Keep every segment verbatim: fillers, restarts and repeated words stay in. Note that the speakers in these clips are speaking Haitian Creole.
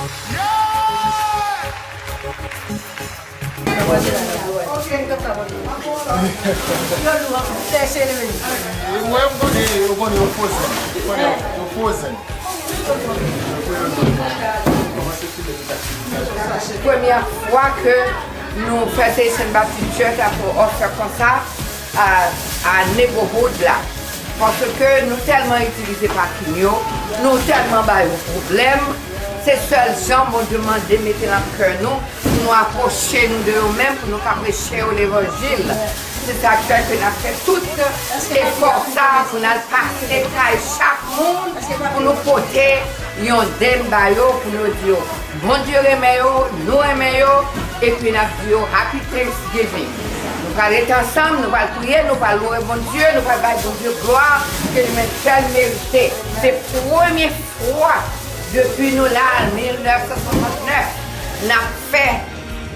Mwen, mwen konnen, yo konnen yo frozen. Yo konnen yo frozen. Premyè fwa ke nou fè Seychelles Baptist Church ap ofè konsa a, a neighborhood la. Paske nou tèlman itilize pakin yo, nou tèlman ba yo pwoblèm, se sèl jan Bondye mande mete nan kè nou, pou nou apwoche nou de yo menm, pou nou ka preche yo levanjil. Se sa k fè ke n ap fè tout efò sa a pou n al pase kay chak moun, pou nou pote yon dèn ba yo, pou nou di yo, Bondye renmen yo, nou renmen yo, epi n ap di yo Happy Thanksgiving. Nou pral rete ansanm, nou pral priye, nou pral louwe Bondye, nou pral bay Bondye glwa ke li menm sèl merite. Se premye fwa depi nou la, mil nèf san swasannnèf, n ap fè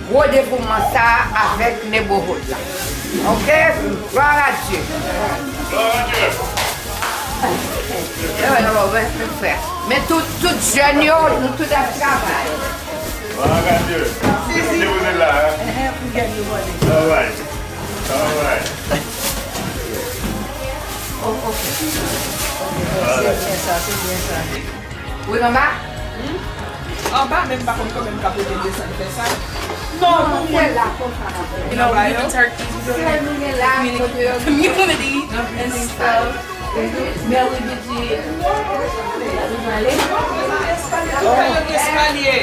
gwo devouman sa a avèk neighborhood la. Oke? Glwa a Dye. Men tout, tout jèn yo, nou tout ap travay. Glwa a Dye. Depoze la, hein? All right. All right. Oh, ok. Ok, se byen sa, se byen sa. Wi, manman? Anba menm pa konn kòman m ka pote desann fè sa. Non, pou mwen. Se la konsa n ap fè. You know, we do the turkeys, we do the community and stuff. Men wi, Bidji. Ou pale? Ou pale eskalye.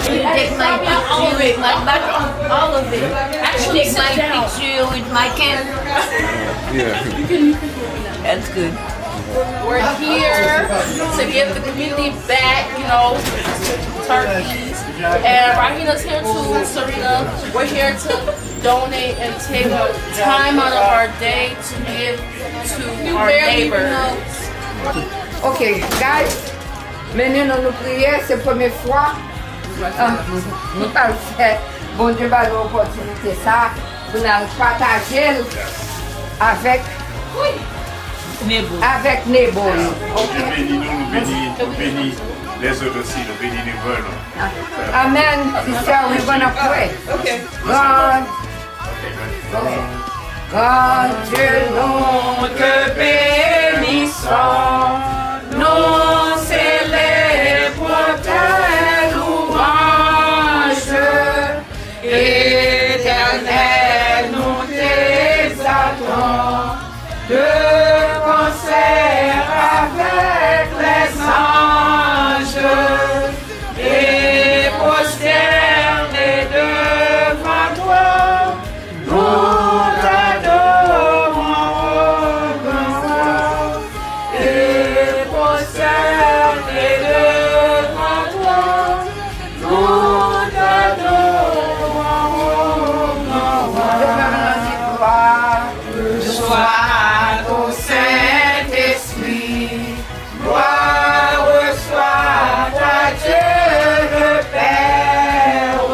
You take my picture with my back, all of it. You take my picture with my camera. Yeah. That's good. We're here to give the community back, you know, turkeys. And Rahina's here too, Serena. We're here to donate and take time out of our day to give to our neighbors. Ok, guys, mennen nou, nou priye, se premye fwa, ah, nou pral fè Bondye ba nou opòtinite sa pou n al pataje l avèk, avèk nebo nou. Ok? Bondye beni nou, nou beni, nou beni lèzòt osi, nou beni nebo nou. Amen. Sister, we gonna pray. Ok. God, Grandye nou, te benison, nou sele pou tè louanj. Etènèl, nou te zatann de konsè avèk lèzanj e pwostène devan twòn. Nou t adore w, gran wa, e pwostène devan twòn. Nou t adore w, gran wa. Glwa, glwa o Sentespri. Gloire soit à Dieu le Père.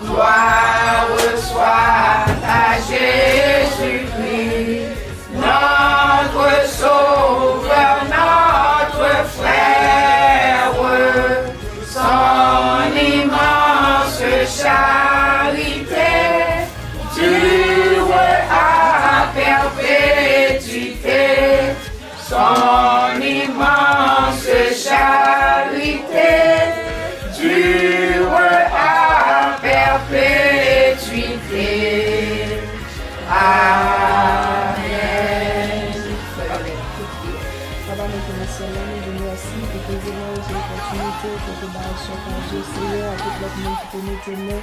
Gloire soit à Jésus-Christ, notre Sauveur, notre frère. Son immense charité dure à perpétuité. Son immense charité dure à perpétuité. Amen. Papa nou ki nan syèl la, nou di w mèsi pou privilèj e opòtinite ke w te ba yo chak jou, Seyè, ak tout lòt moun ki te mete men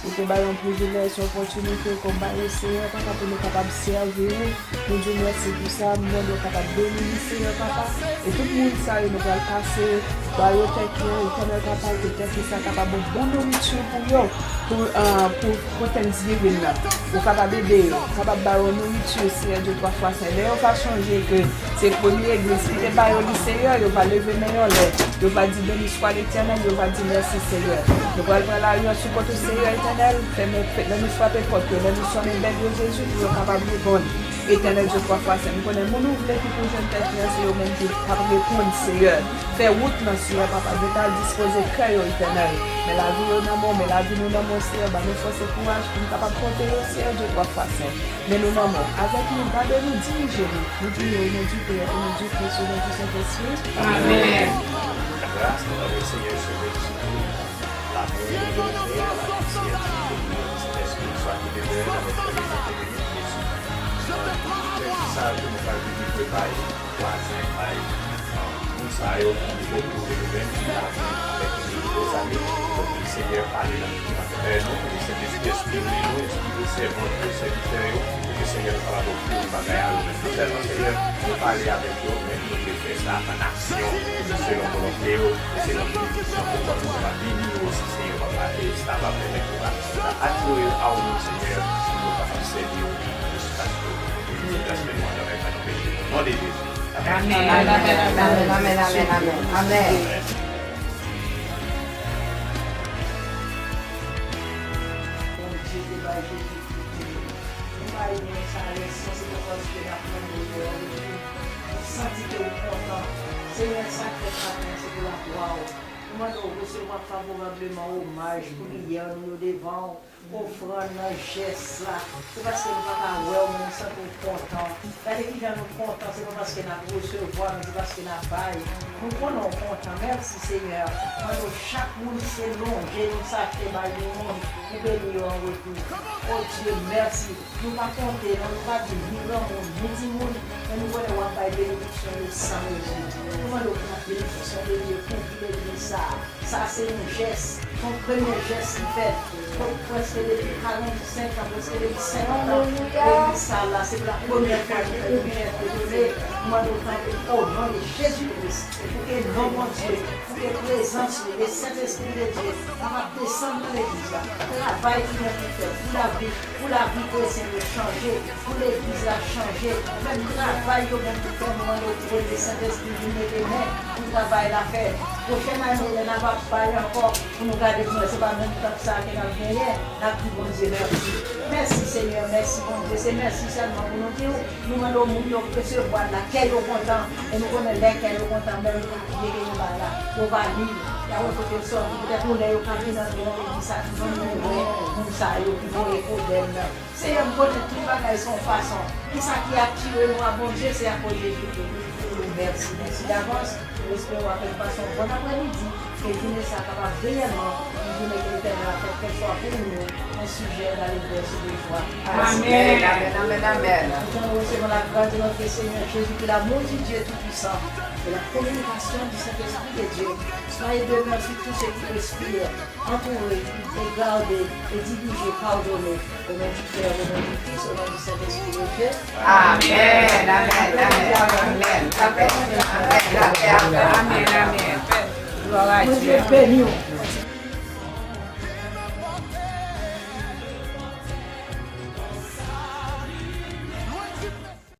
Ou te ba yo yon privilèj, yon opòtinite ke w ba yo, Seyè, papa, pou nou kapab sèvi ou. Nou di w mèsi pou sa, mond yo kapab beni li, Seyè, papa. E tout moun sa yo nou pral pase, ba yo tèk yo, Etènèl papa, ke tèk sa kapab yon bon nouriti pou yo, pou, ah, pou, pou Thanksgiving nan. Ou kapab ede yo, ou kapab ba yo nouriti, Seyè Dye, twa fwa sen. Lè yo va sonje ke Se premye legliz ki te ba yo li, Seyè, yo va leve men yo anlè. Yo va di, Beni swa Letènèl, yo va di, Mèsi, Seyè. Nou pral pran lari an sou kont ou, Seyè Etènèl. Fèmen, fè, lè nou frape pòt yo, lè nou sonnen bèl yo, Jezi, pou yo kapab reponn. Etènèl Dye twa fwa sen, m konnen moun ou vle ki pou jwenn tèt li an, se yo menm ki ap reponn, Seyè. Fè wout lan, Seyè, papa. Gen ta dispoze kè yo, Etènèl. Men lavi yo nan men w, men lavi nou nan men w, Seyè. Ban nou fòs e kouraj pou n kapab pote yo, Seyè Dye twa fwa sen. Men nou nan men w. Avèk nou, gade nou, dirije nou. Nou priye o non di Pè, o non di Kris, o non di Sentespri. Amèn. Gras nan non Senyè Jezi Kris, lanmou de Bondye, lapè, lapè, Sentespri, swa ki demeure nan nou kè, nan non de Jezi. Sa ke nou pral vini prepare vwazen, bay moun sa yo ki otour de nou menm, ki lavi avèk nou, lezanmi. Donk, Senyè, pale nan kè nou, e Sentespri, enspire nou, enspire sèvant yo, sèvitè yo, pou ke Senyè, nou kapab ofri yo bagay a yo menm. Non sèlman, Senyè, nou pale avèk yo, men nou vle fè sa an aksyon, selon volonte w, e selon benediksyon ke w ban nou, nou va beni yo osi, Senyè, papa, e sa va pèmèt nou va atire yo a ou menm, Senyè, pou nou kapab sèvi yo jiskaske w vini, jiskaske nou ann avèk nou beni. O non de Jezi. Amèn. Amèn, amèn, amèn, amèn, amèn, amèn. Amèn. Bondye te bay Jezi kite nou. Nou pa imè sa leson, se pa paske n ap mande w lè w vini. Nou santi ke w kontan. Senyè, sa k fèt maten an, se pou laglwa w. Nou mande w resevwa favorableman omaj, priyè nou yo devan w, ofrann nan, jès la. Se paske nou pa ka wè w, men nou santi w kontan. Gade kijan nou kontan, se pa paske n ap resevwa, men se paske n ap bay. Nou konnen w kontan. Mèsi, Senyè. Mande w chak moun ki te lonje yon sachè bay yon moun, ou beni yo an retou. O Dye, mèsi. Nou pa konte, non, nou pa di ni granmoun, ni timoun, men nou konnen w ap bay benediksyon yo san mezi. Nou mande w pou la benediksyon de Dye kouvri legliz sa a. Sa a se yon jès, yon premye jès ki fèt. Kot prèske depi karannsenk an, prèske depi senkant an, legliz sa a la, se pou la premyè fwa nou fè yon jès de done. Nou mande w tanpri, o non de Jezi Kris, pou ke non Bondye, pou ke prezans ou, le Sentespri de Dye, kapab desann nan legliz la. Travay ki gen pou fèt, pou lavi pou lavi kretyen yo chanje, pou legliz la chanje, menm travay yo gen pou fè, nou mande w pou le Sentespri vin mete men pou travay la fèt. Pwochèn ane, lè n ap ap bay ankò, pou nou gade pou nou wè se pa menm tanp sa a ke n ap genyen, n ap di Bondye mèsi. Mèsi, Senyè, mèsi, Bondye. Se mèsi sèlman pou nou di w. Nou mande w moun yo resevwa l la, kè yo kontan, e nou konnen lè kè yo kontan, menm yo pa bliye ke yo bay la, yo pa li, y a wè kote yo sòti, petèt yon lè yo ka vin antre nan legliz sa ki konn gen moun sa yo ki voye pwoblèm nan. Senyè, m konnen tout bagay se yon fason. Kisa ki atire nou a Bondye, se akoz Jezikri. Mèsi, mèsi davans. Nou espere w ap pase yon bon aprèmidi, ke jounen sa a kapab reyèlman yon jounen ke Letènèl ap fè fèt swa pou nou, yon sijè nan levanjil de jwa. Amèn, amèn, amèn, amèn. Nous allons recevoir la grâce de notre Seigneur Jésus, que l'amour du Dieu Tout-Puissant et la communication du Saint-Esprit de Dieu soient et demeurent sur tous ceux qui respirent, entourer et garder et diriger, pardonner. Au nom du Père, au nom du Fils, au nom du Saint-Esprit de Dieu. Amèn, amèn, amèn, amèn. Amèn, amèn, amèn, amèn. Glwa a Dye. Bondye beni w.